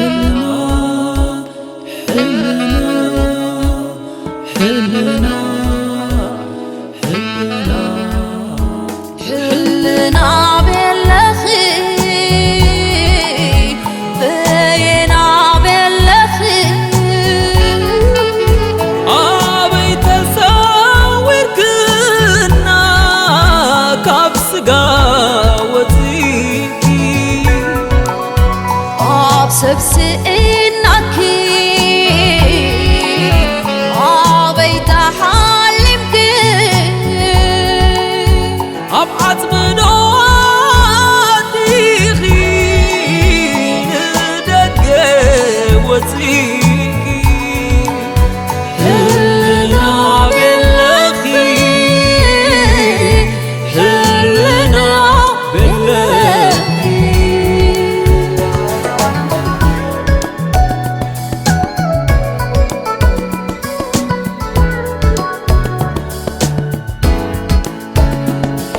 ሕልና፣ ሕልና፣ ሕልና፣ ሕልና ቤለኺ፣ በየና ቤለኺ፣ ኣበይ ተሰዊርክና ካብ ስጋ ወፂእኪ፣ ኣብ ሰብ ስኢናኪ ኣበይ ተሓሊምኪ፣ ኣብ ዓጽሚ ዶ ኣቲኺ ንደገ ወጺእኪ፣ ህልና ቤለኺ፣ ህልና ቤለኺ።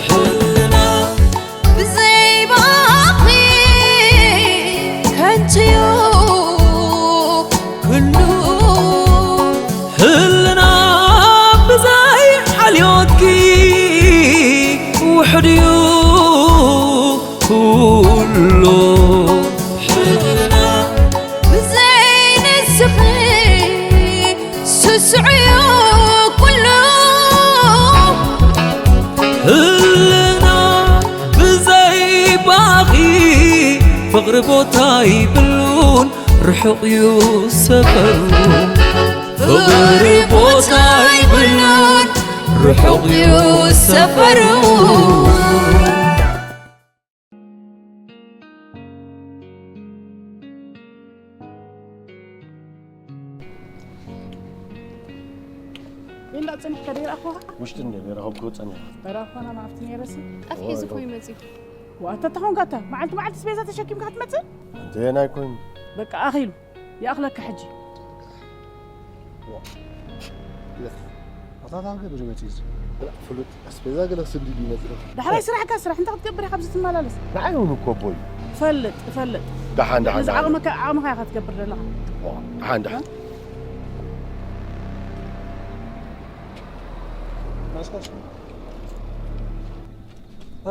ህልና ብዘይ ባኺ ከንቱ'ዩ ኩሉ። ህልና ብዘይ ሓልዮትኪ ውሑድ'ዩ ኩሉ። ሕልና ብዘይ ንስኺ ስሱዕ'ዩ ኩሉ። ህልና ብዘይ ባኺ ፍቕሪ ቦታ ይብሉን ርሑቕ እዩ ሰፈሩ። ፍቕሪ ቦታ ይብሉን ርሑቕ እዩ ሰፈሩ። እንዳ ጽኒሕካ ደይ ረኣኹኻ? ውሽጢ እንደ ረኸብኩ ጸኒሕ ረኣኹና ናብቲ ነይረሲ ጠፍ ሒዙ እኮ ይመጽእ እዩ። ዋታ ተኾንካ እታ መዓልቲ መዓልቲ ስቤዛ ተሸኪምካ ክትመጽእ እንተ ናይ ኮይኑ በቃ ኣኺሉ ይኣኽለካ ሕጂ። ኣታታ ገብር መጽእ ፍሉጥ ኣስቤዛ ገለ ስንዲ ይመጽእ ዳሕራይ ስራሕካ ስራሕ እንታይ ክትገብር ኢኻ ኣብዚ ትመላለስ? ንዓይ እውን እኮ ኣቦይ ፈልጥ ፈልጥ ደሓን ደሓን እዚ ዓቕምካ ዓቕምኻ ኢኻ ክትገብር ዘለኻ። ደሓን ደሓን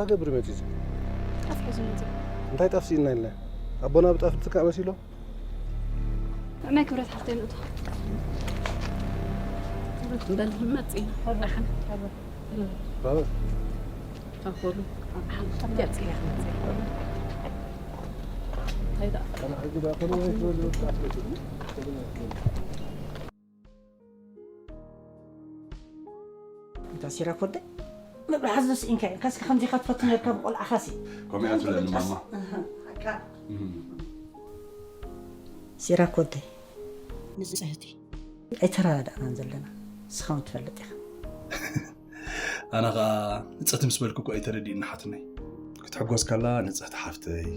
ገብር መጽእ ጠፍ ሒዙ ይመጽእ እዩ። እንታይ ጠፍሲልና ኢልና ኣቦና ብጠፍ ትካእ መሲሎ ናይ ክብረት ሓፍተይ ንእቶ። ክብረት በል መጽእ ኢና። ደሓን። ባባ ኣኮሉ። ሓንቲ ኣጽያ መጽእ። እንታይ ደኣ? እንታ ሲራክ ወደይ መብርሒ ዝስኢንካ እዩ። ካስካ ከምዚ ኢኻ ትፈቱ ነርካ ብቆልዓኻሲ። ከምኡ እያ ትብለኒ ማማ። ሲራክ ወደይ ንጽህቲ ኣይተረዳዳእናን ዘለና ንስኻ እውን ትፈልጥ ኢኻ። ኣነ ኸዓ ንጽህቲ ምስ በልኩ እኮ ኣይተረዲእኒ ሓትነይ። ክትሕጎስ ከላ ንጽህቲ ሓፍተይ፣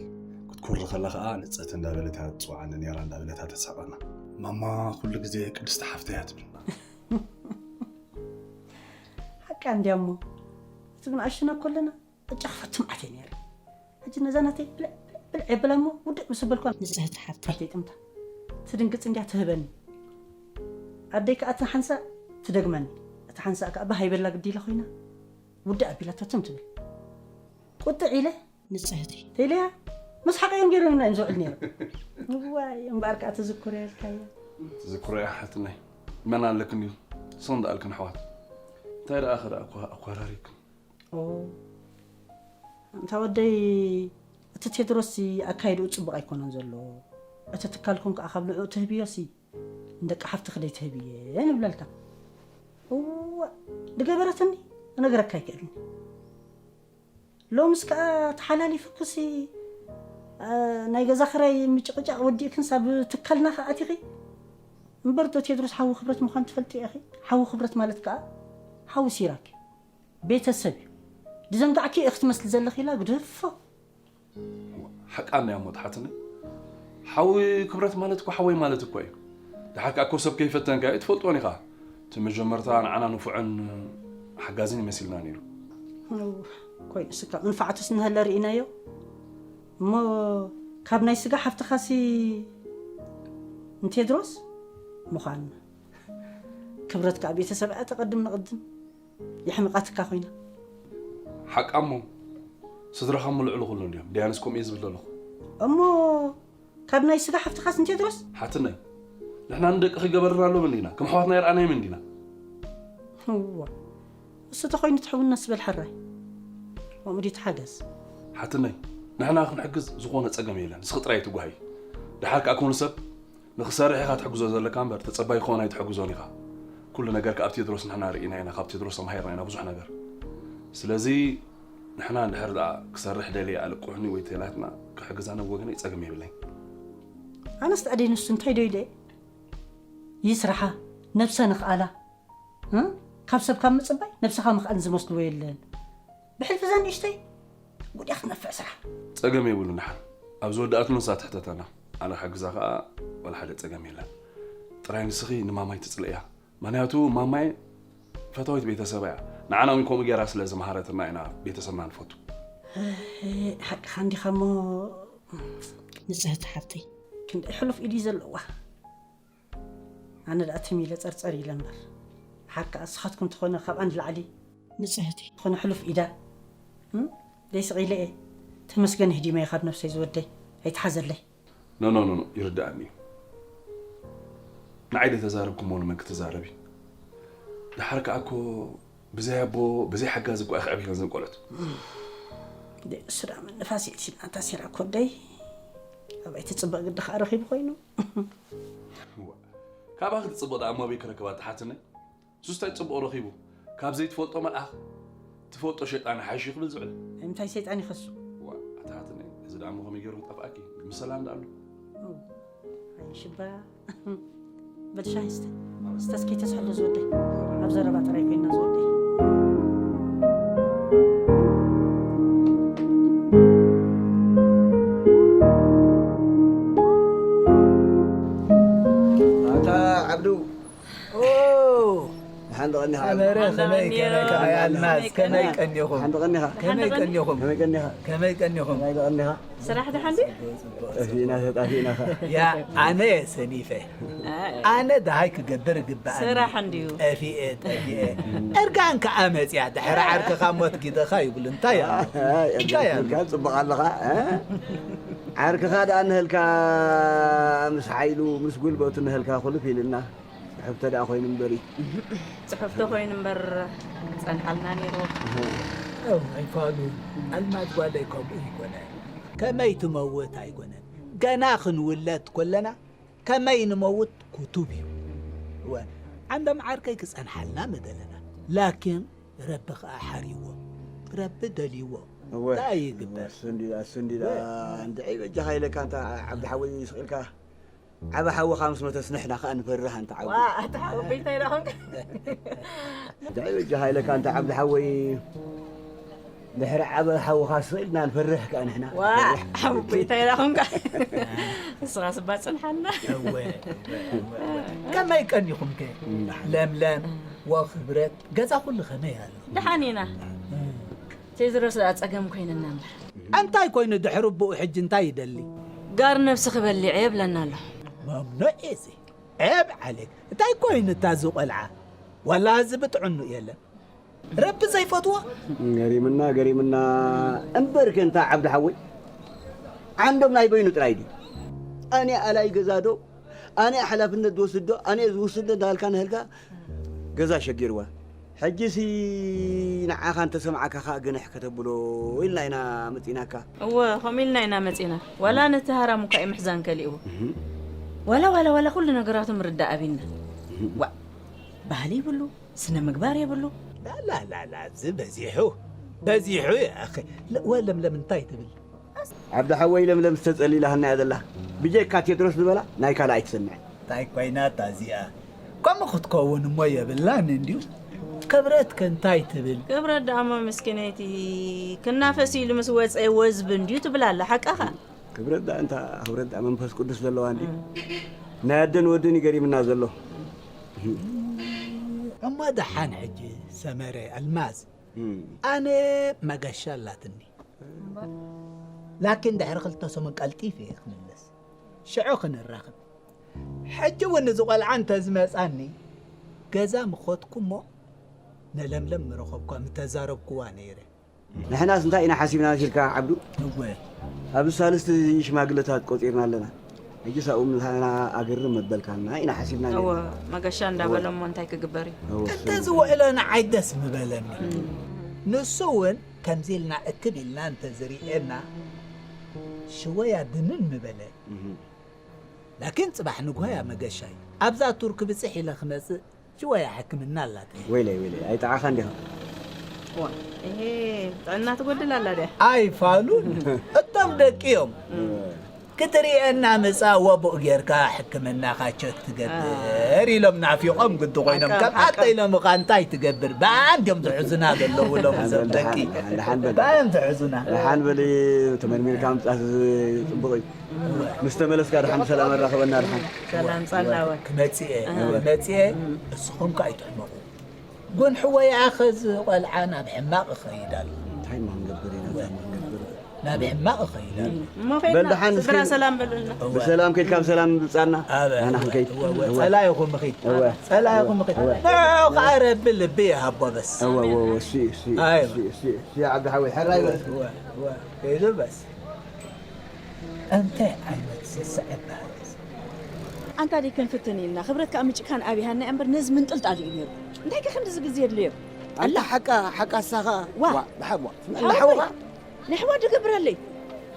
ክትኩሪ ከላ ኸዓ ንጽህቲ እንዳበለት እያ ትጽውዓኒ ነይራ እንዳበለት እያ ተስሕቐና። ማማ ኩሉ ግዜ ቅድስቲ ሓፍተይ እያ ትብል። ሓቃ እንድያ እሞ እቲ ብንኣሽቱና ከለና ዕጫ ክፈቱ መዓት እየ ነይረ። ሕጂ ነዛ ናተይ ብልዕ ብልዕ የብላ እሞ ውድእ ምስ በልኳ ንጽህቲ ሓፍተይ ጥምታ ትድንግጽ እንድያ ትህበኒ። ኣደይ ከኣ እታ ሓንሳእ ትደግመኒ። እታ ሓንሳእ ከኣ ባህ ኣይበላ ግዲ ኢላ ኮይና ውድእ ኣቢላታ ትም ትብል። ቁጥዕ ኢለ ንጽህቲ ኢለያ ምስ ሓቀ እዮም ገይሮምና እዮም ዝውዕል ነይሮም። እዋይ እምበኣር ከኣ ትዝክሮ ያልካያ። ትዝክሮ እያ ሓትነይ። መን ኣለክን እዩ? ሰው እንዳኣልክን ኣሕዋት እንታይ ደኣ ከ ደኣ ኣኳ- ኣኳራሪብክን? ኦ፣ እንታ ወደይ እቲ ቴድሮስ ኣካይድኡ ጽቡቕ ኣይኮነን ዘሎ። እቲ ትካልኩም ከኣ ካብ ንዕኡ ትህብዮሲ ንደቂ ሓፍትኺ ደይ ትህብየ ንብለልካ። እዋ ድገበረትኒ እነግረካ ኣይክእልን። ሎምስ ከኣ ተሓላሊፍክሲ እ፣ ናይ ገዛ ክራይ ምጭቕጫቕ ወዲእክንስ ኣብ ትካልና ከኣ ኣቲኺ። እምበር ዶ ቴድሮስ ሓዊ ክብረት ምዃን ትፈልጢ ኢኺ? ሓዊ ክብረት ማለት ከኣ ሓዊ ሲራክ እዩ። ቤተሰብ እዩ። ድዘንጋዕኪ ኢኺ ክትመስሊ ዘለኺ ኢላ ግደፎ። ሓቃ እንድያ እሞ ትሓትኒ። ሓዊ ክብረት ማለት እኮ ሓወይ ማለት እኮ እዩ። ድሓር ከኣ እኮ ሰብ ከይፈተንካ ኣይትፈልጦን ኢኻ። እቲ መጀመርታ ንዓና ንፉዕን ሓጋዝን ይመሲልና ነይሩ። ኮይኑ እስካ መንፋዕቱስ እንሀለ ርኢናዮ እሞ ካብ ናይ ስጋ ሓፍትኻሲ ንቴድሮስ ምዃንና። ክብረት ከኣ ቤተሰብ እያ ተቐድም ንቕድም። የሕምቓትካ ኮይና። ሓቃሞ፣ ስድራኻ እሞ ልዕሊ ኩሉ እንድዮም። ደያንስ ከምኡ እየ ዝብል ዘለኹ። እሞ ካብ ናይ ስጋ ሓፍትኻስ ንቴድሮስ? ሓትነይ፣ ንሕና ንደቅኺ ገበርና ኣሎም እንዲና፣ ከም ኣሕዋትና የርኣናዮም እንዲና። እዋ፣ እሱ ተኾይኑ ትሕውነስ በል ሕራይ። ከምኡ ድዩ ተሓገዝ? ሓትነይ፣ ንሕና ክንሕግዝ ዝኾነ ጸገም የለን፣ ንስኺ ጥራይ ትጓሃይ። ደሓር ከኣ ክውን ሰብ ንኽሰርሕ ኢኻ ትሕግዞ ዘለካ እምበር ተጸባይ ክኾን ኣይትሕግዞን ኢኻ። ኩሉ ነገር ካብ ቴድሮስ ንሕና ርኢና ኢና፣ ካብ ቴድሮስ ተማሂርና ኢና ብዙሕ ነገር። ስለዚ ንሕና እንድሕር ደኣ ክሰርሕ ደልየ ኣለቁሕኒ ወይ ተላትና ክሕግዛ ናብ ወገነይ ጸገም የብለይ። ኣነስ ተኣደይ ንሱ እንታይ ዶ ኢለ? ይስራሓ፣ ነብሰ ንኽኣላ። እ? ካብ ሰብ ካብ ምጽባይ ነብስኻ ምኽኣል ዝመስልዎ የለን። ብሕልፊ እዛ ንእሽተይ ጉድ እያ ክትነፍዕ ስራሕ። ጸገም የብሉን ደሓን። ኣብ ዝወደኣትሉ ንሳ ትሕተተና። ኣነ ክሕግዛ ከኣ ዋላ ሓደ ጸገም የለን። ጥራይ ንስኺ ንማማይ ትጽልእያ። ምኽንያቱ ማማይ ፈታዊት ቤተሰባ እያ። ንዓና እውን ከምኡ ገይራ ስለ ዝመሃረትና ኢና ቤተሰብና ንፈቱ። ሓቅኻ እንዲኻ እሞ ንጽህቲ ሓብተይ ክንደይ ሕሉፍ ኢድ እዩ ዘለዋ። ኣነ ደኣ ትም ኢለ ጸርጸር ኢለ እምበር ሓቂ ኣስኻትኩም ትኾነ ካብኣ ንላዕሊ ንጽህቲ ዝኾነ ሕሉፍ ኢዳ እም? ደይስቕ ኢለ እየ ተመስገን ህዲመ ካብ ነብሰይ ዝወደይ ኣይትሓዘለይ። ኖ ኖ ኖ ኖ ይርድኣኒ እዩ። ንዓይ ደተዛረብኩሞ ንመን ክትዛረቢ? ደሓር ከኣ እኮ ብዘይ ኣቦ ብዘይ ሓጋዚ እኮ ኣይክዕብያን ዘን ቆልዑት። እሱ ደኣ መነፋሲት ኢልሲ ናታ ሴራ ኮደይ ኣበይ ትጽበቕ ግዲ ከኣ ረኺቡ ኮይኑ። ካባኺ ትጽብቕ ደኣ እሞ ኣበይ ክረክባ ትሓትነይ? ሱስታይ ጽቡቕ ረኺቡ ካብ ዘይትፈልጦ መልኣኽ ትፈልጦ ሸይጣን ሓይሹ ክብል ዝብል። እንታይ ሰይጣን ይኸሱ? ዋ ኣታትነ እዚ ደኣ እሞ ከመይ ገይሩ ክጠፍኣኪ ምስ ሰላም ደኣ ኣሎ። ኣይሽባ በል ሻሂ ስተ ስተስ ከይተስሕሎ ዝወደይ ኣብ ዘረባ ጥራይ ኮይና ዝወደይ። ኣታ ዓብዱ ሓንቲ ቀኒኻ ሰመረ ከመይ ከመይ ከመይ ኣልማዝ ከመይ ቀኒኹም ሓንቲ ቀኒኻ ከመይ ቀኒኹም ከመይ ቀኒኻ ከመይ ቀኒኹም ከመይ ቀኒኻ ስራሕ ድሓን ድዩ? ጠፊእና ተጣፊእና ኸ ያ ኣነ ሰኒፈ ኣነ ደሃይ ክገብር እግባእ ስራሕ እንድዩ ጠፊኤ ጠፊኤ እርጋን ከኣ መፅያ ድሕሪ ዓርክኻ ሞት ጊደኻ ይብሉ እንታይ ኣሎ እንታይ ኣሎ ጽቡቕ ኣለኻ ዓርክኻ ደኣ ንህልካ ምስ ሓይሉ ምስ ጉልበቱ ንህልካ ኩልፍ ኢልና ጽሑፍ ተደኣ ኮይኑ እምበሪ። ጽሑፍ ተኾይኑ እምበር ጸንሓልና ነይሩ። እው ኣይፋሉን ኣልማዝ ጓለይ ከምኡ ይኮነ ከመይ ትመውት ኣይኮነን ገና ክንውለድ ኮለና ከመይ ንመውት ኩቱብ እዩ እወ ዓንዶም ዓርከይ ክጸንሓልና መደለና ላኪን ረቢ ኸኣ ሓርይዎ ረቢ ደልይዎ እወ እንታይ ይግበር እሱ እንዲ እሱ እንዲ እንድዒ በጃኻ ኢለካ እንታ ዓብዲ ሓወይ ስቕ ኢልካ ዓቢ ሓውኻ ምስ መተስ ንሕና ከኣ ንፈርህ ኣንታ ዓቢ። ዋ ኣታ ሓወቦይ እንታይ ደኣ ኾንካ? እንታይ በጃኻ ኢለካ ኣንታ ዓቢ ሓወይ ድሕሪ ዓቢ ሓውኻ ስቕ ኢልና ንፈርህ ከኣ ንሕና። ዋ ሓወቦይ እንታይ ደኣ ኾንካ? ንስኻስ እባ ጽንሓና። እወ እወ እወ። ከመይ ቀኒኹም ከ? ለምለም ወኽብረት ገዛ ኩሉ ከመይ ኣሎ? ደሓን ኢና። ቴድሮስ ደኣ ጸገም ኮይንና እምበር። ኣንታይ ኮይኑ ድሕሪ ኣቦኡ ሕጂ እንታይ ይደሊ? ጋር ነብሲ ክበልዕ እየ ይብለና ኣሎ። መምኑዕ እዚ ዔብ ዓሌክ እንታይ ኮይኑ እታ እዚ ቆልዓ ዋላ እዚ ብጥዕኑ የለን ረቢ ዘይፈትዎ ገሪምና ገሪምና እምበር ከንታ ዓብዲ ሓወይ ዓንዶም ናይ በይኑ ጥራይ ድዩ ኣነ ኣላይ ገዛ ዶ ኣነ ሓላፍነት ዝወስድ ዶ ኣነ ዝውስድ ዶ እንዳልካ ንህልካ ገዛ ሸጊርዋ ሕጂሲ ንዓኻ እንተሰምዓካ ኸኣ ግንሕ ከተብሎ ኢልና ኢና መጺናካ። እወ ከምኡ ኢልና ኢና መጺና። ዋላ ነቲ ሃራም እኳ እዩ ምሕዛን ከሊእዎ። ዋላ ዋላ ዋላ ኩሉ ነገራቱ ምርዳእ ኣቢልና። ዋእ ባህሊ ይብሉ፣ ስነ ምግባር የብሉ። ላላላላ እዚ በዚሑ በዚሑ ያኺ ወለምለም እንታይ ትብል? ዓብዲ ሓወይ ለምለም ዝተጸሊላህና እያ ዘላ ብጀካ ቴድሮስ ዝበላ ናይ ካልእ ኣይትሰምዕን። እንታይ ኮይናታ እዚኣ ከምኡ ክትከውን እሞ የብላን እንድዩ ክብረት ከ እንታይ ትብል ክብረት ደኣሞ ምስኪነይቲ ክናፈስ ኢሉ ምስ ወፀ ወዝቢ እንድዩ ትብል ኣላ ሓቃኻ ክብረት ደኣ እንታ ክብረት ደኣ መንፈስ ቅዱስ ዘለዋ እንድዩ ናይ ኣደን ወድን እዩ ገሪምና ዘሎ እሞ ደሓን ሕጂ ሰመረ ኣልማዝ ኣነ መገሻ ኣላትኒ ላኪን ድሕሪ ክልተ ሰሙን ቀልጢፍ እየ ክምለስ ሽዑ ክንራኸብ ሕጂ እውን እዚ ቆልዓ እንተዝመጻኒ ገዛ ምኸድኩ እሞ ነለምለም ምረኸብኳ ምተዛረብክዋ ነይረ። ንሕናስ እንታይ ኢና ሓሲብና ኢልካ ዓብዱ? እወ። ኣብዚ ሳልስቲ ሽማግለታት ቆጺርና ኣለና። ሕጂ ሳኡ ምሳና ኣገርም መበልካና ኢና ሓሲብና እወ፣ ነርና። መገሻ እንዳበለ እሞ እንታይ ክግበር እዩ? እወ፣ እሱ። እንተዝውዕለና ዓይደስ ምበለኒ። ንሱ እውን ከምዚ ኢልና እክብ ኢልና እንተዝርእየና ሽወያ ድንን ምበለ። እህ። ላኪን ጽባሕ ንግሆ እያ መገሻይ። ኣብዛ ቱርክ ብጽሕ ኢለ ክመጽእ ሽወያ ሕክምና ኣላትኒ። ወይለይ፣ ወይለይ፣ ኣይጠዓኻን ዲኻ? ዋ፣ ይሄ ጥዕና ትጎድል ኣላ ድያ? ኣይፋሉን። እቶም ደቂ እዮም። ክትርእየና ምጻእ ወቡእ ጌርካ ሕክምናኻ ቸክ ትገብር ኢሎም ናፊቖም ግዲ ኮይኖም። ሓቅኻ፣ ከም ሓቅኻ። ኣጠ ኢሎም እኻ እንታይ ትገብር? ብኣን ድዮም ዝሕዙና ዘለዉ ኢሎም እዞም ደቂ። ደሓን፣ ደሓን በል። ብኣን ዝሕዙና። ደሓን በል፣ ተመርሚርካ ምምጻእ ጽቡቕ እዩ። ምስ ተመለስካ ደሓን ብሰላም ኣራኽበና ደሓን። ሰላም ጸላወ። ክመጽእ እየ፣ ክመጽእ እየ። እስኹም ከ ኣይትሕመቑ። ጎንሒ ወይኣ ኸዚ ቆልዓ ናብ ሕማቕ ይኸይድ ኣሎ። እንታይ እሞ ክንገብር ኢና፣ እንታይ እሞ ክንገብር? ናብ ሕማቕ ይኸይድ ኣሎ። እሞ በል ከይድና ደሓን ስድራ እስኪ ሰላም በሉልና። ብሰላም ከይድካ ብሰላም ምጻና። ኣበ፣ ናና ክንከይድ። እወ፣ እወ፣ እወ። ጸላኢኹም ምኺድ። እወ። ጸላኢኹም ምኺድ። እወ። ንዑ ከኣ ረቢ ልቢ ይሃቦ በስ። እወ፣ እወ፣ እወ፣ እሺ፣ እሺ፣ ኣይወ። እሺ፣ እሺ፣ እሺ፣ ዓብዲ ሓወይ፣ ሕራይ በል። እወ፣ እወ፣ እወ። ከይዱ በስ። እንታይ ዓይነት ስስዐ ባህል እዚ? ኣንታ ደይ ክንፍትን ኢልና፣ ክብረት ከኣ ምጭካን ኣብይሃና እያ እምበር፣ ነዚ ምንጥልጣል እዩ ነይሩ። እንታይ ከ ክንድዚ ግዜ የድልዮ? ኣንታ ኣላ። ሓቃ፣ ሓቃ ንሳ ኸኣ፣ ዋ። ዋ፣ ብሓ-፣ ዋ፣ ስምዕ፣ ሓወይ፣ ንሓውኻ። ንሕዋ ድገብረለይ።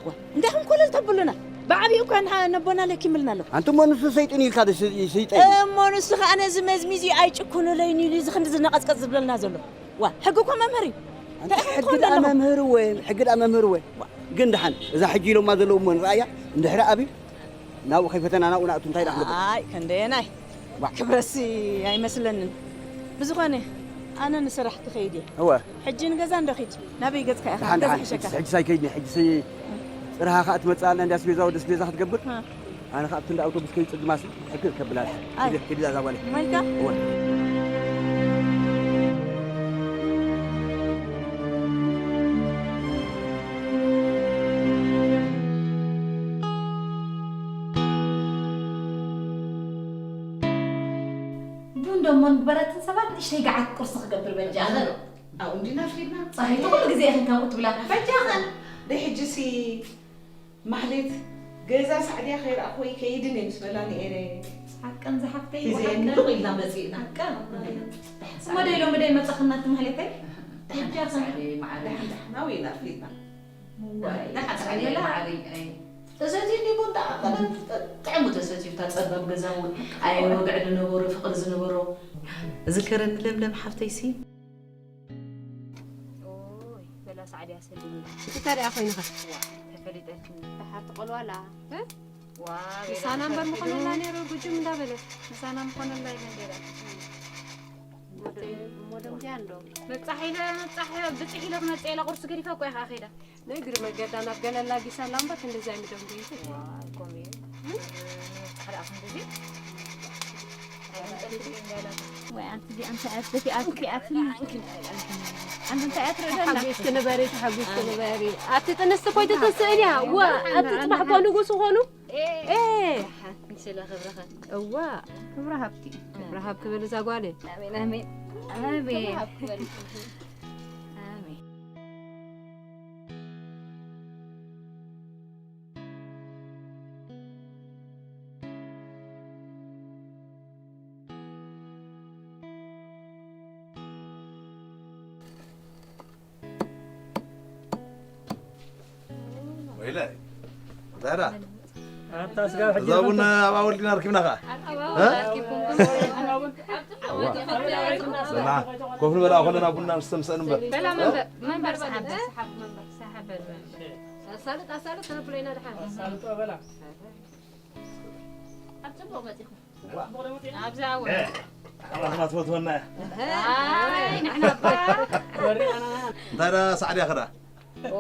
ዋ፣ እንታይ ከም ኮለል ተብሉና? ብዓብዩ እኳ ንሓ-፣ ነቦና ለኪምልና ኣሎ። ኣንቲ እሞ ንሱ ሰይጥን ኢልካ ዶ ሰ-፣ ሰይጠን? እሞ ንሱ ኸኣ ነዚ መዝሚዙ ኣይጭኩኑለይን ኢሉ እዚ ክንዲ ዝነቐጽቀጽ ዝብለልና ዘሎ። ዋ፣ ሕጊ እኮ መምህር እዩ። ኣንቲ እንታይ ሕጊ ክኸውን ደኣ ኣለኹም? መምህር እወ፣ ሕጊ ደኣ መምህር እወ። ዋ። ግን ደሓን፣ እዛ ሕጂ ኢሎማ ዘለዉ እሞ ንረኣያ፣ እንድሕሪ ኣብዩ፣ ናብኡ ከይፈተና ናብኡ ንኣቱ እንታይ ደኣ ክንገብር? ኣይ፣ ክንደየናይ? ዋ። ክብረሲ ኣይመስለንን። ብዝኾነ፣ ኣነ ንስራሕ ክኸይድ እየ። እወ። ሕጂ ንገዛ እንዶ ኺድ። ናበይ ገጽካ ኢኻ? ደሓን፣ ገዛ ደሓን። ሕሸካ። ሕጂ፣ ሕጂ ሳይከይድኒ፣ ሕጂ ሰይ-፣ ጽርሃ ኸኣ ትመጽእ ኣላ፣ እንዲ ኣስቤዛ ወዲ ኣስቤዛ ክትገብር። ሃ። ኣነ ኸኣ ኣብቲ እንዳ ኣውቶቡስ ከይጽግማሲ፣ ሕክር ከብላ። ኣይ። ኪዲ፣ ኪዲ እዛ ጓለይ። ማይካ? እወ። ቡን ደሞ ንግበረትን ሰባት ንእሽተይ ገዓት ቁርሲ ክገብር በጃኽን። ኣብኡ እንዲና ፊድና። ጸሃይቲ ኩሉ ግዜ ኢኽን ከምኡ ትብላ። በጃኽን። ደይ ሕጂሲ ማህሌት ገዛ ሳዕድያ ከይረኣኹ ይከይድን እየ ምስ በላ ነይረ። ሓቀን ዝሓፍተይ፣ ሒዘ ሓቀን። ምሉቕ ኢልና መጺእና። ሓቀን። እሞ ደይ ሎሚ ደይ መጻኽና እቲ ማህሌተይ? ደሓን በጃኽን። ሳዕዲ ማዕረ። ደሓን፣ ደሓን። ኣብኡ ኢና ፊድና። ዋይ፣ ደሓን ሳዕዲ ሳዕዲ የላ። ማዕረ። እሰትዩ እንዲ ቡን ደኣ ቀደም ጥዕሙ ተሰትዩ፣ እታ ጸባብ ገዛ እውን ኣይ ወግዒ ዝነበሮ፣ ፍቕሪ ዝነበሮ። ዝከረኒ ለምለም ሓፍተይሲ። ኦይ፣ በላ ሳዕድያ ሰሊኒ። እቲ እንታይ ደኣ ኮይንኻ? ዋ፣ ተፈሊጠልኪ። ደሓር ትቐልዋላ? እ? ዋ፣ ምሳና እምበር ምኾነላ ነይሩ፣ ጉጅም እንዳበለ። ምሳና ምኾነላ ኢለ ነይረ። እሞ ደም፣ እሞ ደም ድያ እንዶ? ምብጻሕ ኢለ፣ ምብጻሕ ብጽሕ ኢለ ክመጽእ ኢለ ቁርሲ ገዲፈ እኮ እየ ከኣ ከይደ። ንእግሪ መገዳ ናብ ገለ ኣላጊሳ ኣላ እምበር ክንድዚ ኣይምደንጉይትን። ዋይ፣ ኮሜ። እ? ጻዕዳ ክንድዚ? ወይ ኣንቲ እዚኣ እንታይ እያ ትደፊኣ ትኪኣትኒ? ኣንቲ እንታይ እያ ትርኢ ዘላ? ተሓጒስኪ ንበሪ፣ ተሓጒስኪ ንበሪ። ኣቲ ጥንስቲ ኮይቱ ተስእን እያ። ዋ፣ ኣቲ ጽባሕ እኮ ንጉስ ኾኑ። ኤ። ኤ። ስለ ክብርኸ። እዋ፣ ክብሪ ሃብኪ። ክብሪ ሃብኪ በል እዛ ጓለይ። ኣሜን፣ ኣሜን። ኣሜን። ክብሪ ሃብኪ በል። ኣሜን። ወይለ፣ ዛራ። ኣታ ስጋብ ሕጂ እዛ ቡን ኣብ ኣወል ዲና ረኪብና ኸዓ። እ? በላ፣ ኮፍ ንበል፣ ኣብ ከለና ቡና ንስተ ምስአን እምበር። በላ፣ መንበር፣ መንበር ሰሓብ፣ ሰሓብ መንበር፣ ሰሓብ በል መንበር። ኣሳልጥ፣ ኣሳልጥ፣ ተነብሎ ኢና ድሓን። ኣሳልጦ በላ። ኣብ ጽቡቕ መጺኹም። ኣብዚ ኣወል። ኣምላኽና ትፈትወና እያ። ኣይ፣ ንሕና እባ። እንታይ ደኣ ሳዕድያ ኸ ደኣ? ኦ፣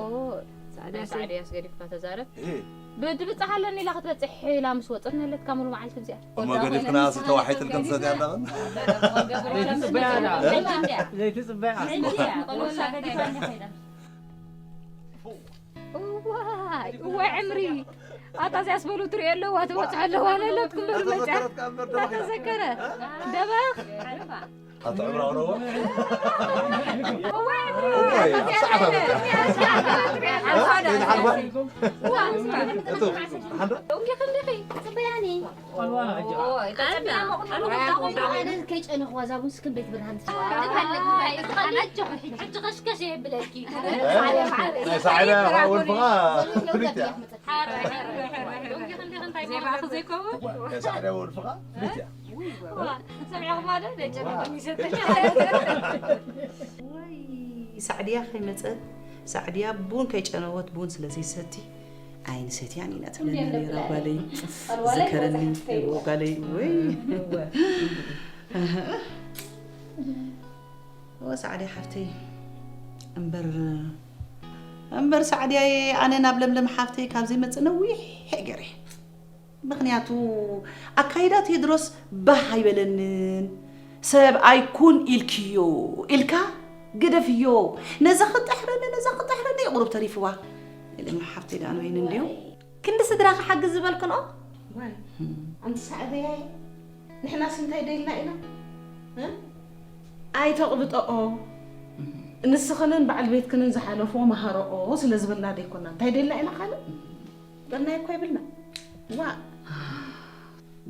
ሳዕድያ ናይ ሰይ- ሳዕድያስ ገዲፍካ ተዛረብ። እ። ብድብጻሕ ኣለኒ ኢላ ክትበጽሕ ኢላ ምስ ወጸት ነለትካ ሙሉ መዓልቲ እዚኣ። እሞ ገዲፍክና ተዋሒጥን ከም ሰትያ ኣለኽን? ዘይትጽበያ ደኣ። ዘይትጽበያ። እዋይ፣ እዋይ ዕምሪ። ኣታ እዚኣስ በሉ ትሪኦ ኣለዋ፣ ትበጽሖ ኣለዋ፣ ለለትኩም በሉ መጽያ። ተዘከረት ከኣ እምበር ደበኽ ኢላ። ተዘከረ። ደበኽ። ኣታ ዕምራ ሆኖ። እዋይ፣ እዋይ፣ ኣብ ሰዓት ኣበቃ። ሓልፋ። እቱ፣ ሓንዶ? እንዲኺ፣ እንዲኺ፣ ጽበያኒ። ኣነ ከይጨነኽዋ እዛ ቡን ስክን ቤት ብርሃን ትፈልጥ። ሕጂ ከሽከሽ የብለኪ። ናይ ሳዕዳ ወልፍኻ ፍልጥ እያ። ዜማኺ ዘይከውን? ናይ ሳዕዳ ወልፍኻ ፍልጥ እያ። ሰሚዕኹምዋ ዶ? ደጨነቀኒ ይሰተኛ። ወይ ሳዕድያ ከይመጸት፣ ሳዕድያ ቡን ከይጨነወት ቡን ስለ ዘይሰቲ ኣይንሰትያን ኢና ትብለና ነይራ ጓለይ። ዝከረኒ ጓለይ ወይ። እወ ሳዕድያ ሓፍተይ እምበር እምበር ሳዕድያየ ኣነ ናብ ለምለም ሓፍተይ ካብ ዘይመጽእ ነዊሕ ገይረ። ምኽንያቱ ኣካይዳ ቴድሮስ ባህ ኣይበለንን። ሰብ ኣይኩን ኢልክዮ ኢልካ ግደፍዮ። ነዛ ክጥሕረኒ ነዛ ክጥሕረኒ ቁሩብ ተሪፍዋ። ኢለ ሓፍተይ ደኣ ንበይኑ እንድዩ። ክንዲ ስድራ ክሓግዝ ዝበልክንኦ። ዋይ ኣንቲ ሳዕበያይ ንሕናስ እንታይ ደልና ኢና? እ? ኣይተቕብጠኦ። ንስኽንን በዓል ቤትክንን ዝሓለፍዎ መሃረኦ ስለ ዝበልና ደይኮና እንታይ ደልና ኢና ካልእ? በልናዮ እኮ ይብልና። ዋ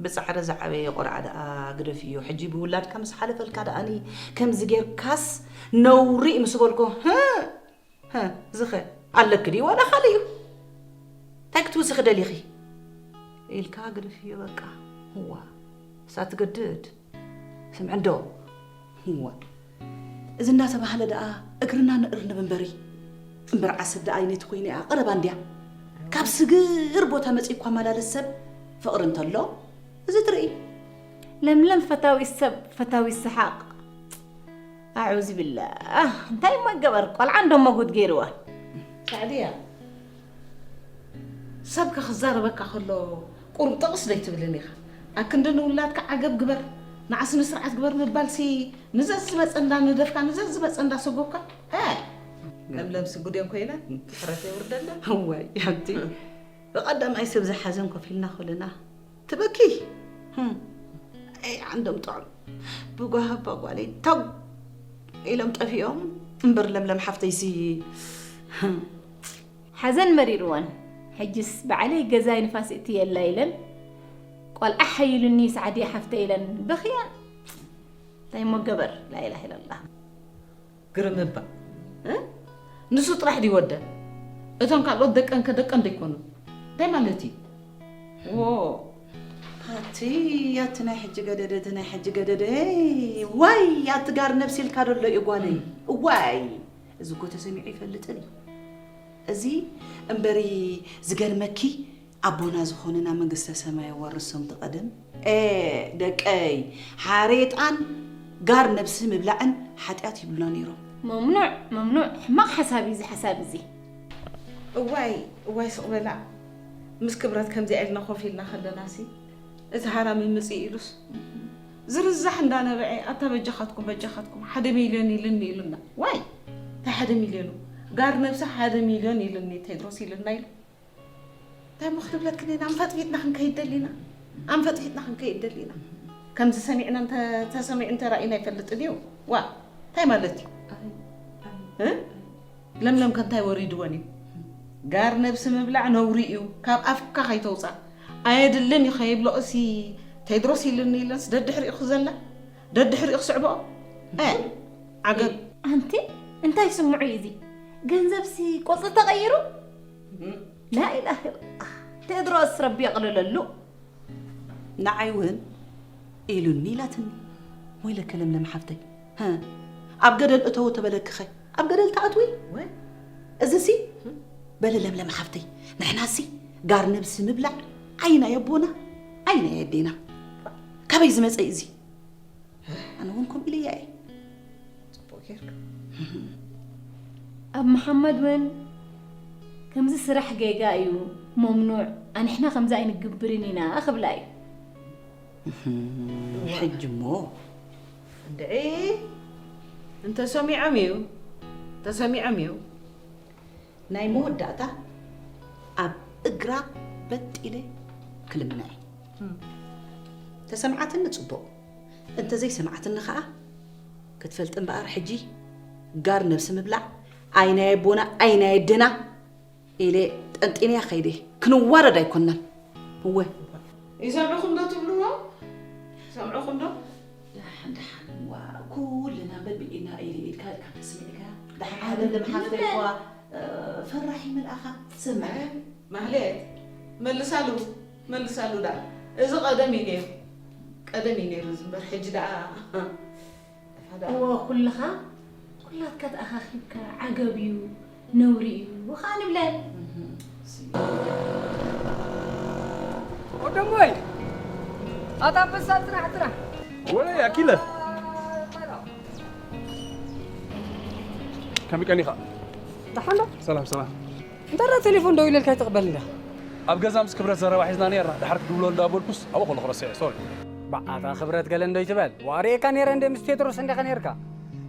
ብጻዕሪ ዝዓበየ ቆልዓ ደኣ ግደፍዮ። ሕጂ ብውላድካ ምስ ሓለፈልካ ደኣኒ ከምዚ ጌርካስ ነውሪ እዩ ምስ በልኮ፣ ህእ፣ ህእ፣ ዝኸ ኣለኪ ድዩ ዋላ ካልእ እዩ? እንታይ ክትውስኺ ደሊኺ? ኢልካ ግደፍዮ በቃ። እዋ፣ እሳ ትገድድ። ስምዒ እንዶ። እዋ፣ እዚ እናተባህለ ደኣ እግርና ንእርንብ እምበሪ። እምበር ዓሰብ ደኣ ኣይነቲ ኮይነ እያ ቀረባ እንድያ። ካብ ስግር ቦታ መጺኡ እኳ ኣመላለስ ሰብ ፍቕሪ እንተሎ፣ እዚ ትርኢ። ለምለም ፈታዊት ሰብ፣ ፈታዊት ሰሓቕ። ኣዑዝ ቢላህ። እንታይ እሞ ይገበር? ቆልዓ እንዶ መጉት ገይርዋ። ሳዕድያ፣ ሰብ ከኽዛረበካ ከሎ ቁሩብ ጥቕስ ደይትብልን ኢኻ። ኣክንዲ ንውላድካ ዓገብ ግበር። ንዓ ስነ ስርዓት ግበር ምባልሲ ንዘዝመጸ እንዳ ነደፍካ፣ ንዘዝመጸ እንዳ ሰጎብካ። እ፣ ለምለምሲ ጉድዮም ኮይና፣ ምሕረት የውርደላ። እዋይ፣ ሓንቲ ብቐዳማይ ሰብ ዝሓዘን ኮፍ ኢልና ከለና ትበኪ። ህም። ኣይ፣ ዓንዶም ጥዑም። ብጓሃባ ጓለይ፣ ተው ኢሎም ጠፊኦም። እምበር ለምለም ሓፍተይሲ፣ ህም። ሓዘን መሪርወን። ሕጅስ ባዕለይ ገዛይ ንፋስ እትየላ ኢለን፣ ቆልዓ ሓይሉኒ ሳዕድያ ሓፍተይ ኢለን በኽየን። እንታይ እሞ ገበር? ላኢላሃ ኢለላህ። ግርም እባ። እ? ንሱ ጥራሕ ድዩ ወደን? እቶም ካልኦት ደቀን ከ ደቀን ዶ ይኮኑ? እንታይ ማለት እዩ? ዎ። ኣቲ፣ ኣቲ ናይ ሕጂ ገደደ፣ እቲ ናይ ሕጂ ገደደ። ዋይ፣ ኣቲ ጋር ነብሲ ኢልካ ደሎ እዩ ጓለይ። ዋይ፣ እዚ እኮ ተሰሚዑ ይፈልጥን እዩ። እዚ እምበሪ ዝገርመኪ ኣቦና ዝኾነና መንግስተ ሰማይ የዋርሶም ትቐደም። ኤ፣ ደቀይ፣ ሓሬጣን ጋር ነብሲ ምብላዕን ሓጢኣት ይብሉና ነይሮም። መምኑዕ፣ መምኑዕ፣ ሕማቕ ሓሳብ እዩ እዚ ሓሳብ እዚ። እዋይ፣ እዋይ ስቕ በላ። ምስ ክብረት ከምዚኣ ኢልና ኮፍ ኢልና ከለናሲ፣ እቲ ሃራሚ ምጽእ ኢሉስ፣ ዝርዛሕ እንዳነበዐ፣ ኣታ በጃኻትኩም፣ በጃኻትኩም፣ ሓደ ሚልዮን ኢልኒ ኢሉና። ዋይ፣ እንታይ ሓደ ሚልዮን? ጋር ነብሲ ሓደ ሚልዮን ኢልኒ ቴድሮስ ኢሉና ኢሉ። እንታይ እሞ ክንብለክን ኢና? ኣንፈጥፊጥና ክንከይድ ደሊና? ኣንፈጥፊጥና ክንከይድ ደሊና? ከምዚ ሰሚዕና እንተ-፣ ተሰሚዑ እንተራኢና ኣይፈልጥን እዩ። ዋ፣ እንታይ ማለት እዩ? ኣይ፣ ኣይ፣ እ? ኣይ። ለምለም ከ እንታይ ወሪድወን እዩ? ጋር ነብሲ ምብላዕ ነውሪ እዩ። ካብ ኣፍካ ከይተውጻእ። ኣየድልን እዩ ከይብሎ እሲ ቴድሮስ ኢሉኒ ኢለንስ ደድሕሪኡ ክዘላ? ደድሕሪኡ ክስዕብኦ? እ፣ ዓገብ። ኣንቲ እንታይ ስምዑ እዩ እዚ? ገንዘብሲ ቆጽሊ ተቐይሩ? ላኢላሃ ኢላላህ። ቴድሮስ ረቢ የቕልለሉ። ንዓይ እውን ኢሉኒ ኢላትኒ። ወይለከ ለምለም ሓፍተይ፣ ሀ፣ ኣብ ገደል እተው ተበለክኸ ኣብ ገደል ትኣትዊ? ወይ? እዚሲ በሊ ለምለም ሓፍተይ፣ ንሕናሲ ጋር ነብሲ ምብላዕ ዓይና የቦና ዓይና የዴና። ካበይ ዝመጸ እዚ? ኣነ እውን ከምኡ ኢለያ እየ። ጽቡቕ ጌርካ። ኣብ መሓመድ እውን ከምዚ ስራሕ ጌጋ እዩ፣ መምኑዕ፣ ኣንሕና ከምዚ ኣይንግብርን ኢና ክብላ እዩ። ሕጂ እሞ እንድዒ እንተሰሚዖም እዩ፣ እንተሰሚዖም እዩ። ናይ መወዳእታ ኣብ እግራ በጥ ኢለ ክልምና እየ። ተሰምዓትኒ ጽቡቕ፣ እንተዘይሰምዓትኒ ኸኣ ክትፈልጢ እምበኣር፣ ሕጂ ጋር ነብሲ ምብላዕ ኣይ ናይ ኣቦና ኣይ ናይ ኣደና ኢለ ጠንጢነያ ከይደ። ክንዋረድ ኣይኮናን። እወ። ይሰምዑኹም ዶ ትብልዎ? ይሰምዑኹም ዶ? ደሓን ደሓን፣ ዋ፣ ኩልና በብኢድና ኢድ ኢድካ ኢድካ ተስሚዕካ። ደሓን ሓደ ልምሓፍተይ እኳ፣ እ፣ ፈራሕ ይመልኣኻ ትሰምዕ። ማህሌት፣ መልሳሉ፣ መልሳሉ ዳ። እዚ ቀደም እዩ ነይሩ። ቀደም እዩ ነይሩ እዚ እምበር፣ ሕጂ ደኣ እወ፣ ኩልኻ፣ ኩላትካ ተኣኻኺብካ ዓገብ እዩ፣ ነውሪ እዩ ኸዓ ንብለን። ወደሞይ፣ ኣታ ኣንበሳ፣ ጥራሕ ጥራሕ። ወይ ኣኪለ። ከመይ ቀኒኻ? ደሓን ዶ? ሰላም፣ ሰላም። እንታይ ደኣ ቴሌፎን ደው ኢለልካ ኣይትቕበል እንዳ? ኣብ ገዛ ምስ ክብረት ዘረባ ሒዝና ነይርና፣ ድሓር ክድውሎ እንዳበልኩስ ኣብኡ ከለኹ ረሲዐ፣ ሶሪ። በዓታ ክብረት ገለ እንዶ ይትበል። ዋ፣ ርእየካ ነይረ እንደ ምስ ቴድሮስ እንዲኻ ነይርካ።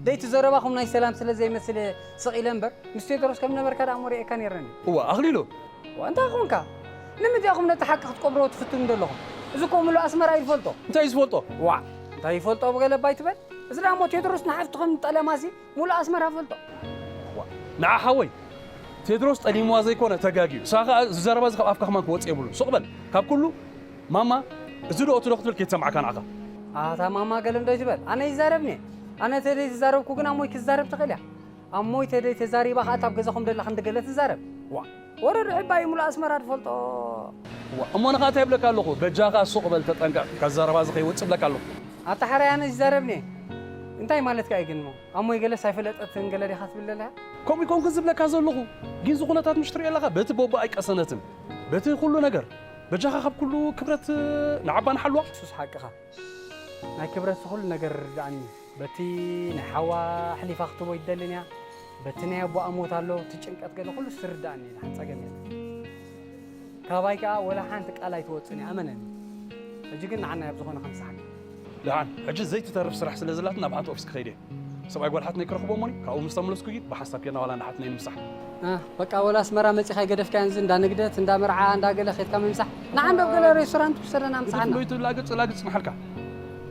ደይቲ ዘረባኹም ናይ ሰላም ስለ ዘይመስል ስቕ ኢለ እምበር፣ ምስ ቴድሮስ ከም ነበርካ ደኣ እሞ ርእየካ ነይረ እንዲ። እዋ፣ ኣኽሊሉ። ዋ፣ እንታይ ኾንካ? ንምንታይ ኢኹም ነቲ ሓቂ ክትቀብርዎ ትፍትኑ ዘለኹም? እዚ እኮ ምሉእ ኣስመራ እዩ ዝፈልጦ። እንታይ እዩ ዝፈልጦ? ዋ፣ እንታይ ይፈልጦ ገለ እባ ኣይትበል። እዚ ደኣ እሞ ቴድሮስ ንሓፍትኹም ጠለማሲ ሙሉእ ኣስመራ ፈልጦ። ዋ፣ ንዓ ሓወይ፣ ቴድሮስ ጠሊምዋ ዘይኮነ ተጋግዩ። ንስኻ ከኣ እዚ ዘረባ እዚ ካብ ኣፍካ ከማን ክወጽእ የብሉን። ሱቕ በል። ካብ ኩሉ ማማ፣ እዚ ዶ እቲ ዶ ክትብል ከይትሰምዓካ ንዓኻ። ኣታ ማማ ገለ እንዶ ይትበል። ኣነ ይዛረብኒ። ኣነ ተደይ ዝዛረብኩ ግን ኣሞይ ክዛረብ ትኽእል እያ። ኣሞይ ተደይ ተዛሪባ ከኣ እታ ኣብ ገዛኹም ደላ ክንዲ ገለ ትዛረብ። ዋ፣ ወረዱ ዕባይ ሙሉእ ኣስመራ ትፈልጦ። ዋ፣ እሞ ንኻ እንታይ ይብለካ ኣለኹ? በጃኻ ሱቕ በል ተጠንቀቕ። ካብ ዘረባ እዚ ከይወጽእ ይብለካ ኣለኹ። ኣታ ሓራይ ኣነ ይዛረብኒ። እንታይ ማለትካ እዩ ግን እሞ? ኣሞይ ገለስ ኣይፈለጠትን ገለ ዲኻ ትብል ዘለኻ? ከምኡ ይኮንኩ ዝብለካ ዘለኹ። ግን እዚ ኩነታት ምሽ ትሪኦ ኣለኻ፣ በቲ ቦቦ ኣይቀሰነትን። በቲ ኩሉ ነገር። በጃኻ ካብ ኩሉ ክብረት ንዓባ ንሓልዋ። ሱስ ሓቅኻ። ናይ ክብረት ኩሉ ነገር ይርድኣኒ። በቲ ናይ ሓዋ ኣሕሊፋ ክትቦ ይደልን እያ። በቲ ናይ ኣቦኣ ሞት ኣሎ፣ እቲ ጭንቀት ገለ ኩሉ ይርድኣኒ። ደሓን ጸገም የለን። ካባይ ከኣ ወላ ሓንቲ ቃል ኣይትወጽእን እያ፣ እመነኒ። ሕጂ ግን ንዓና ኣብ ዝኾነ ክንስሓቅ። ደሓን፣ ሕጂ ዘይትተርፍ ስራሕ ስለ ዘላትና ናብ ሓንቲ ኦፊስ ክኸይድ እየ። ሰብኣይ ጓል ሓትነይ ክረኽቦ እሞኒ፣ ካብኡ ምስ ተመለስኩ ግን ብሓንሳብ ጌርና ዋላ ንሓትነይ ንምሳሕ። እ፣ በቃ ወላ ኣስመራ መጺኻ ኣይገደፍካያን፣ እዚ እንዳ ንግደት፣ እንዳ መርዓ፣ እንዳ ገለ ኬድካ ምምሳሕ። ንዓንዶብ ገለ ሬስቶራንት ውሰደና ምሳሓና። ዶ ይትላገጽ ላግጽ መሓልካ።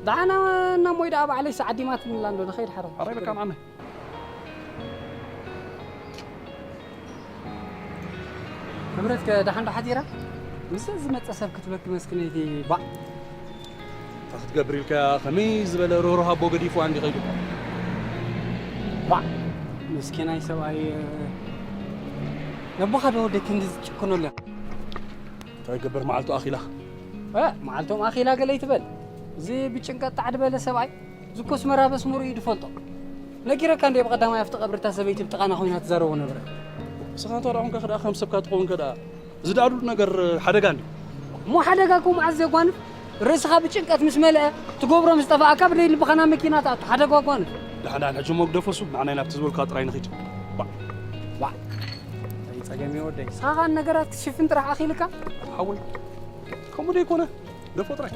ደሓና እና ሞይ ደኣ ባዕለይ ሰዓት ዲማትንላ እንዶ ንኸይድ ሓራይ። ሓራይ በቃ መዓመ። ክብረትከ ደሓን ዶ ሓዲራ? ምስዚ ዝመጸ ሰብ ክትበኪ መስኪነይቲ ባዕ። እንታይ ክትገብር ኢልካ ከመይ ዝበለ ርህሩህ ኣቦ ገዲፍዋ እንዲ ከይዱ? ባዕ። መስኪናይ ሰብኣይ፣ ነቦኻ ዶ ወደይ ክንዲ ዝጭክኖ ኣሎ? እንታይ ይገብር መዓልቱ ኣኺላ። እ፣ መዓልቶም ኣኺላ ገለ ይትበል። እዚ ብጭንቀት ጣዕ ዝበለ ሰብኣይ፣ እዚ እኮ ኣስመራ በስመሩ እዩ ዝፈልጦ። ነጊረካ እንደ ብቐዳማይ ኣብቲ ቀብሪ እታ ሰበይቲ ብጥቓና ኮይና ትዛረቦ ነበረ። ንስኻ እንተ ደኣ ኾንካ ከደኣ ከም ሰብካ ትኸውን ከደኣ፣ እዚ ደኣ ዱድ ነገር ሓደጋ እንድዩ። እሞ ሓደጋ እኮ መዓዝ ዘጓንፍ? ርእስኻ ብጭንቀት ምስ መልአ፣ ትገብሮ ምስ ጠፋእካ፣ ብደይ ልብኻ ናብ መኪና ትኣቱ፣ ሓደጋ ኣጓንፍ። ደሓን ደሓን፣ ሕጂ እሞ ግደፎ እሱ፣ ንዓናይ ናብቲ ዝበልካ ጥራይ ንኺድ። ባ። ባ። እንታይ ጸገም እዩ ወደይ? ንስኻ ኸኣ ነገራት ክትሽፍን ጥራሕ ኣኺልካ? ሓወይ፣ ከምኡ ደይኮነ፣ ግደፎ ጥራይ።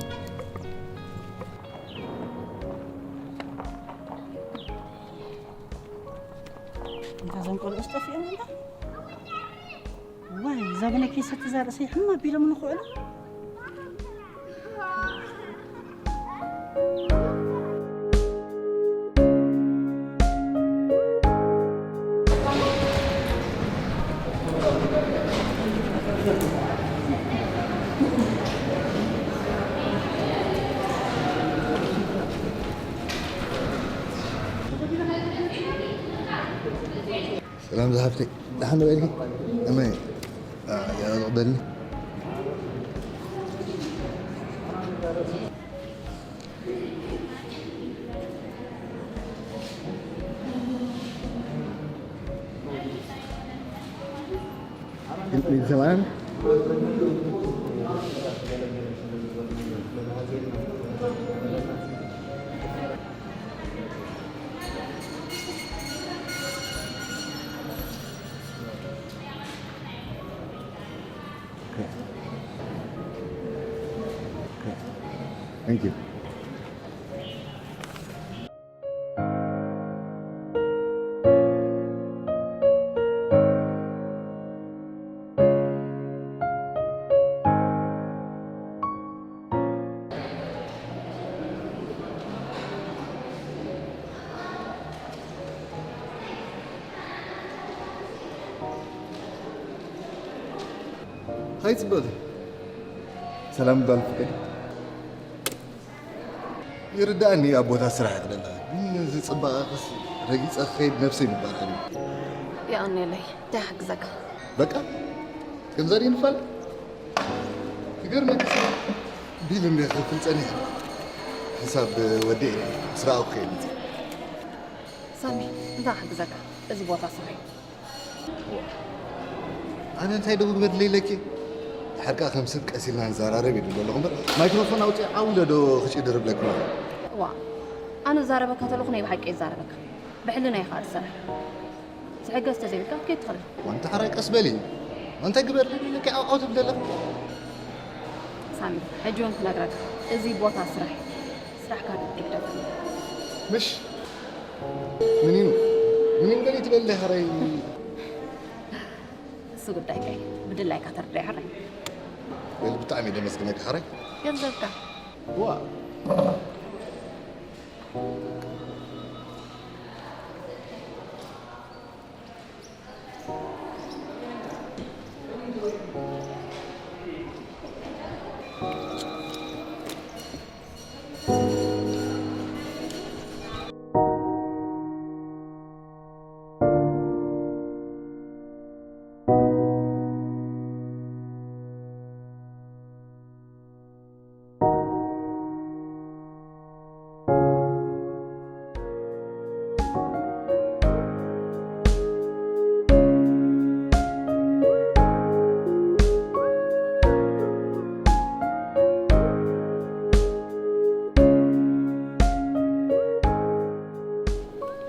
እንታ እዞም ቆልዑስ ጠፊኦም እንዳ? ዋይ፣ እዛ በነኪ ሰቲ እዛ ርእሰይ ሕም ኣቢሎም ንኽውዕሉ። ሰላም ዝሓፍተይ፣ ደሓን ዶ ኢልኪ? እመይ፣ ኣ፣ ያላ ዝቕበልኒ? ግን ሰብኣያ Okay. Okay. Thank you. ሃይ ጽብቕቲ። ሰላም ጓል ፍቅሪ። ይርዳእኒ ኣብ ቦታ ስራሕ ክደለኻ፣ ግን እዚ ጽባቐኽስ ረጊጸ ክኸይድ ነብሰይ ምባል ኣልዩ። የቐንየለይ፣ እንታይ ክሕግዘካ? በቃ ከምዛ ድዩ ንፋል? ይገርመካ ሰብ ቢል እንደ ክፍል ጸኒሐ ሕሳብ ወዲኤ ስራኡ ክኸይድ። ሳሚ፣ እንታይ ክሕግዘካ? እዚ ቦታ ስራሕ እዩ። ኣነ እንታይ ደጉ ክበድለ ኢለኪ? ድሓር ከኣ ከም ሰብ ቀስ ኢልና ንዘራረብ እዩ ዝብል ዘለኹ እምበር፣ ማይክሮፎን ኣውፂኣ ዓው ኢለ ዶ ክጭድርብለኪ ማለት? ዋ፣ ኣነ ዛረበካ ተለኹ ናይ ብሓቂ ይዛረበካ። ብሕልና ኢኻ ትሰርሕ። ዝሕገዝ ተዘይብልካ ክትከይድ ትኽእል። ዋንታ ሓራይ ቀስ በሊ። እንታይ ግበርለይ ኢለኪ ዓው ዓው ትብል ዘለኺ? ሳሚ፣ ሕጂ እውን ክነግረካ፣ እዚ ቦታ ስራሕ እዩ። ስራሕካ ግደፈኒ። ምሽ? ምኒኑ? ምኒኑ ገለ ትበሊ ሓራይ? እሱ ጉዳይካ እዩ። ብድላይካ ተርዳይ ሓራይ። በል ብጣዕሚ ደመስግነካ ሓራይ። ገንዘብካ። ዋ።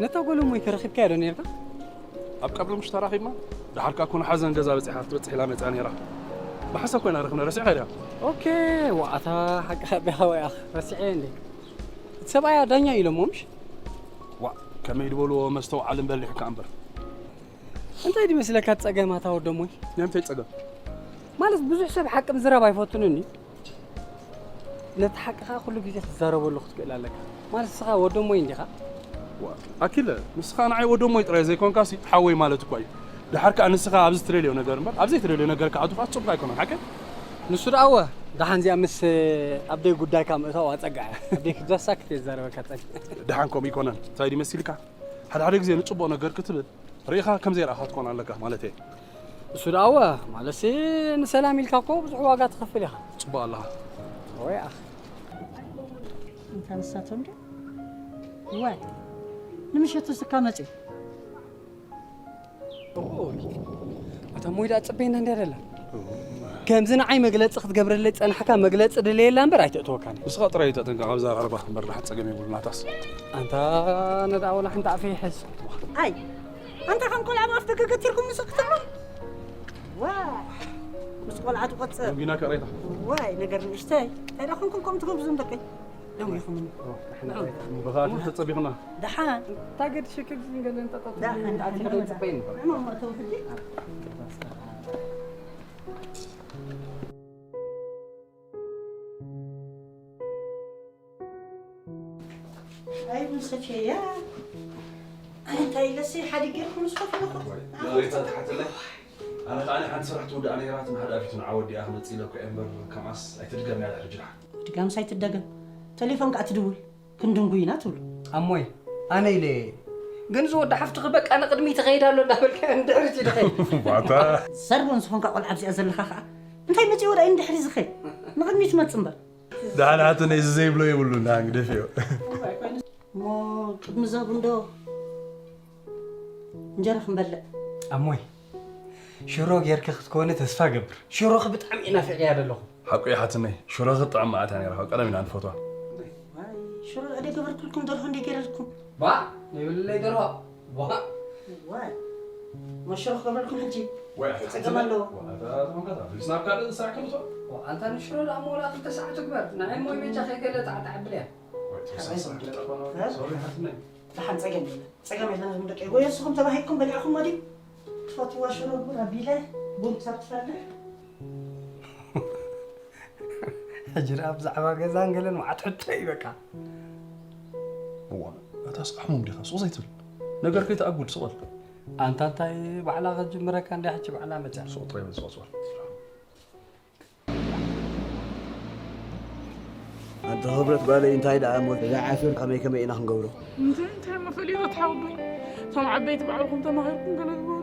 ነታ ጓል እሞይ ከ ረኺብካያ ዶ ነርካ? ኣብ ቀብሪ ምሽ ተራኺብና፣ ደሓር ከኣ ኩኑ ሓዘን ገዛ በጺሓ ክትበጽሕ ኢላ መጺኣ ነይራ። ብሓንሳብ ኮይና ረኺብና፣ ረሲዕካ ድያ? ኦኬ፣ ዋኣታ ሓቂ ሓቢኻ ወይ ኣኽ፣ ረሲዐ እንዴ? እቲ ሰብኣያ ዳኛ ኢሎሞ ምሽ? ዋእ፣ ከመይ ዝበልዎ መስተውዓልን በሊሕ ከኣ እምበር። እንታይ ድመስለካ ጸገማታ ወደሞይ? ናይ ምንታይ ጸገም? ማለት ብዙሕ ሰብ ሓቂ ምዝራብ ኣይፈቱንን እዩ። ነቲ ሓቂ ከኣ ኩሉ ግዜ ክትዛረበሉ ክትክእል ኣለካ። ማለት ንስኻ ወደሞይ እንዲኻ? ዋ፣ ኣኪለ፣ ንስኻ ንዓይ ወደሞይ ጥራይ ዘይኮንካሲ ሓወይ ማለት እኳ እዩ። ደሓር ከኣ ንስኻ ኣብዚ ትደልዮ ነገር እምበር፣ ኣብ ዘይትደልዮ ነገር ክትኣቱ ከኣ ጽቡቕ ኣይኮነን፣ ሓቀይ? ንሱ ደኣ እወ፣ ደሓን እዚኣ ምስ ኣብ ደይ ጉዳይካ ምእታው ኣጸግዐ። ኣብ ደይ ክትዛሳክት እየ ዝዛረበካ ጸኒሐ። ደሓን ከምኡ ኣይኮነን። እንታይ ድዩ መሲልካ? ሓደ ሓደ ግዜ ንጽቡቕ ነገር ክትብል ርኢኻ ከም ዘይረኣኻ ትኮን ኣለካ ማለት እየ። እሱ ደኣ እወ፣ ማለትሲ ንሰላም ኢልካ እኮ ብዙሕ ዋጋ ትኸፍል ኢኻ። ጽቡቕ ኣለኻ። ወይ ኣኽ። እንታ ንሳቶም ድዩ? ዋይ፣ ንምሸቱ ስካ መጽዩ። ኦይ፣ ኣታ ሞይ ደኣ ጽበየና እንድያ ደላ። ከምዚ ንዓይ መግለጺ ክትገብረለይ ጸናሕካ፣ መግለጺ ድለየላ እምበር ኣይተእትወካን። ንስኻ ጥራይ ተጠንቀቕ ኣብዛ ቀረባ እምበር፣ ደሓን ጸገም የብሉን ናታስ። ኣንታ ነዳ ወላ ሓንቲ ኣፈይ ይሕዝ። ኣይ፣ ኣንታ ከም ቆልዓ ብኣፍ ደገ ገቲርኩም ንስኽ ክትብሉ? ዋ፣ ምስ ቆልዓ ትቆጽር። ደንጊና ከሬታ። ዋይ፣ ነገር ንእሽተይ። እንታይ ደኣ ኮንኩም ከምኡ ትገብሩ ዞም ደቀይ? ደንጊኹምኒ። ኦ፣ ንሕና ንዑ። ከሬታ። ብኸኣ ንዑ። ተጸቢኹና። ደሓን። እንታይ ገድሽኪ ብዝንገለ እንጠጠጥ ደሓን፣ ደሓን፣ ኣቲ ደሓን። ከይትጽበይኒ። ንዑ፣ መእተዊ ሕጂ። ኣይ፣ ቡን ሰትየያ። ኣይ፣ እንታይ ኢለሲ ሓዲግ ጌርኩም ምስ ከፍለኹ? ወይ፣ ይቕሬታ ትሓተለይ። ኣነ ከኣ ሓንቲ ስራሕ ትውዳእ ነይራ፣ ንሓደ ኣፊቱ ንዓ ወዲኣ ክመጽእ ኢለ እኮ እየ እምበር፣ ከምኣስ ኣይትድገም እያ ድሕሪ ጅራ። ድጋምስ ኣይትደገም። ቴሌፎን ከኣ ትድውል፣ ክንድንጉ ኢና ትብሉ። ኣሞይ፣ ኣነ ኢለ እየ። ግን እዚ ወዲ ሓፍትኺ በቃ ንቕድሚት ይኸይድ ኣሎ እንዳበልካ ንድሕሪት እዩ ዝኸይድ። ባታ። ዘርቦን ዝኾንካ ቆልዓ ኣብዚኣ ዘለኻ ከኣ፣ እንታይ መጺእዎ ደኣ እዩ ንድሕሪት ዝኸይድ? ንቕድሚት መጽእ እምበር። ደሓን ሓትነይ፣ እዚ ዘይብሎ የብሉን፣ ደሓን ግደፍዮ። እሞ ቅድሚ ዘቡ እንዶ እንጀራ ክንበልዕ። ኣሞይ፣ ሽሮ ጌርኪ ክትኮኒ ተስፋ ገብር። ሽሮኺ ብጣዕሚ እዩ ናፊቕያ ዘለኹ። ሓቁ እዩ ሓትነይ፣ ሽሮ ክትጥዕም መዓት እያ ነይራ፣ ካብ ቀደም ኢና ንፈትዋ። ዋይ፣ ሽሮ እደ ገበርኩልኩም፣ ደርሆ እንደ ገይረልኩም። ባ፣ ነይብልለይ ደርሆ። ባ። ዋይ፣ እሞ ሽሮ ክገብረልኩም ሕጂ። ወይ፣ እንታይ ሓትነይ? ጸገም ኣለዎ? ዋ፣ ኣታ፣ ኣታ፣ ኣታ፣ ኣታ፣ ናብ ካልእ ስራሕ ክንእቶ? ዋ፣ ኣንታ ንሽሮ ደኣ እሞ ወላ ክልተ ሰዓት ትግበር። ንዓይ እሞ በጃኺ ገለ ጣዕጣዕ ኣብልያ። ወይ፣ ተወሳኺ ስራሕ ክጠፋ ነው። እ? ሶሪ፣ ሓትነይ። ደሓን ጸገም የለን። ጸገም የለን፣ እዞም ደቂ ጎየ ንስኹም ተባሂግኩም በሊዕኹም ወዲም። ትፈትዋ ሽሮ ቡን ኣቢለ፣ ቡን ክሳብ ትፈልሕ። ሕጂ ደኣ ብዛዕባ ገዛን ገለን መዓት ሕቶ እዩ በቃ። እዋ፣ ኣታ ስቃሕሞም ዲኻ? ሱቕ ዘይትብል። ነገር ከይትኣጉል፣ ስቕ በል። ኣንታ እንታይ ባዕላ ከጅምረካ እንድያ ሕጂ ባዕላ መጽያ። ሱቕ ጥራይ በል፣ ስቕ በል። ኣንተ ክብረት ጓለይ እንታይ ደኣ እሞ እዛ ዓሱር ከመይ ከመይ ኢና ክንገብሮ? እንታይ እንታይ መፈሊጦ ትሓውዱ? እቶም ዓበይቲ ባዕልኹም ተማሂርኩም ገለ ግበሩ።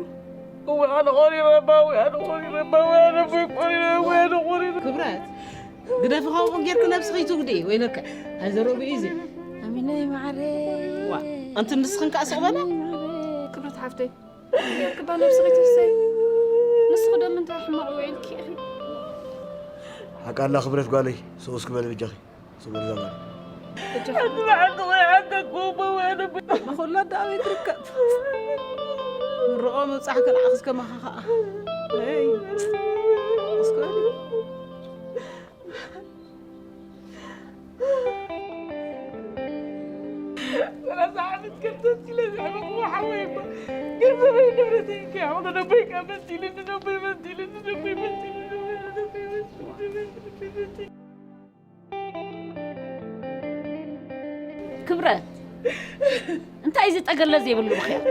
እወ ኣነ ቆሪረ እባ፣ እወ ኣነ ቆሪረ እባ፣ እወ ኣነ እቦይ ቆሪረ፣ እወ ኣነ ቆሪረ። ክብረት ግደፊ፣ ከምኡ ጌርኪ ነብስኺ ትጉድኢ ወይለከ። ኣይዘረብኡ እዩ እዚ። ኣሚነይ ማዕረ። ዋ፣ ኣንቲ ንስኽን ከኣ ስቕ በላ። ክብረት ሓፍተይ፣ ጌርኪ እባ ነብስኺ ትህሰይ። ንስኺ ዶ ምንታይ ሕማቕ ውዒልኪ ኢኺ? ሓቃላ ክብረት ጓለይ፣ ሰው እስኪ በል ብጃኺ። ስጉር ዘመን። ንኹላ ዳዊት ርከብ። ምርቆ ምብጻሕ ከልዓኽ እስከ መኻኸኣ። ኣይ። እስከ በሊ። ሰላሳ ዓመት ከርተት ኢለ ዘዕበኹዎ ሓወይ እባ ገንዘበይ ንብረተይ ከይኣኽሎ ነቦይ ከኣ መሲልኒ፣ ነቦይ መሲልኒ፣ ነቦይ መሲልኒ፣ ነቦይ መሲልኒ፣ ነቦይ መሲልኒ። ክብረት፣ እንታይ እዚ ጠገለ ዘይብሉ ምኽንያት?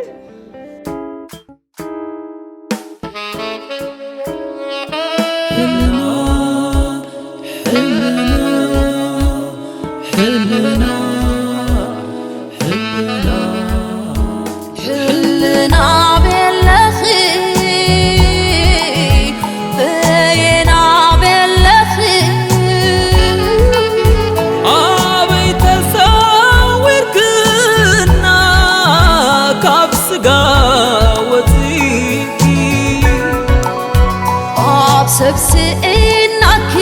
ሕልና ቤለኺ በየና ቤለኺ ኣበይ ተሰዊርክና ካብ ስጋ ወፂእኪ ኣብ ሰብ ስእናኪ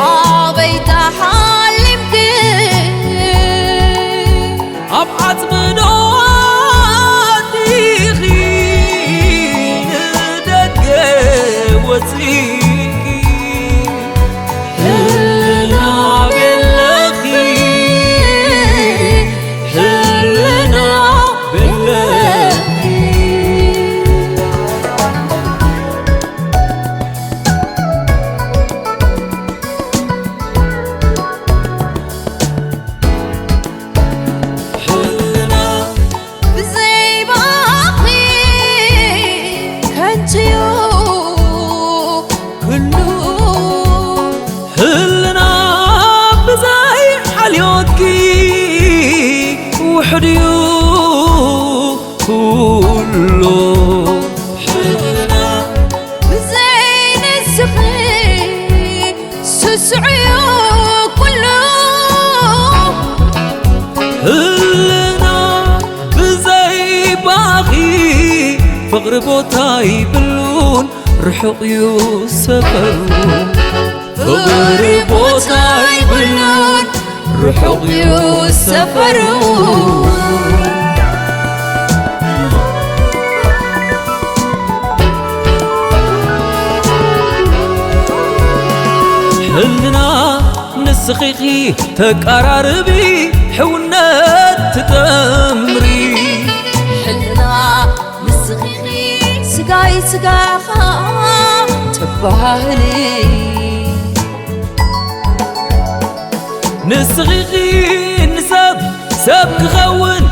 ኣበይ ተሓሊምኪ ኣብ ዓጽሚ ዶ ኣቲኺ ንደገ ወጺእኪ ህልና ቤለኺ ህልና ቤለኺ። ህልና ብዘይ ባኺ ከንቱ'ዩ ኩሉ። ህልና ብዘይ ሓልዮትኪ ውሑድ'ዩ ኩሉ። ህልና ብዘይ ንስኺ ስሱዕ'ዩ ኩሉ። ህልና ብዘይ ባኺ ፍቕሪ ቦታ ይብሉን ርሑቕ እዩ ሰፈሩ። ፍቕሪ ቦታ ይብሉን ርሑቕ እዩ ሰፈሩ። ሕልና ንስኺ ኢኺ ተቀራርቢ ሕውነት ትጠምሪ። ሕልና ንስኺ ኢኺ ስጋይ ስጋኻ ተባህሊ። ንስኺ ኢኺ ንሰብ ሰብ ክኸውን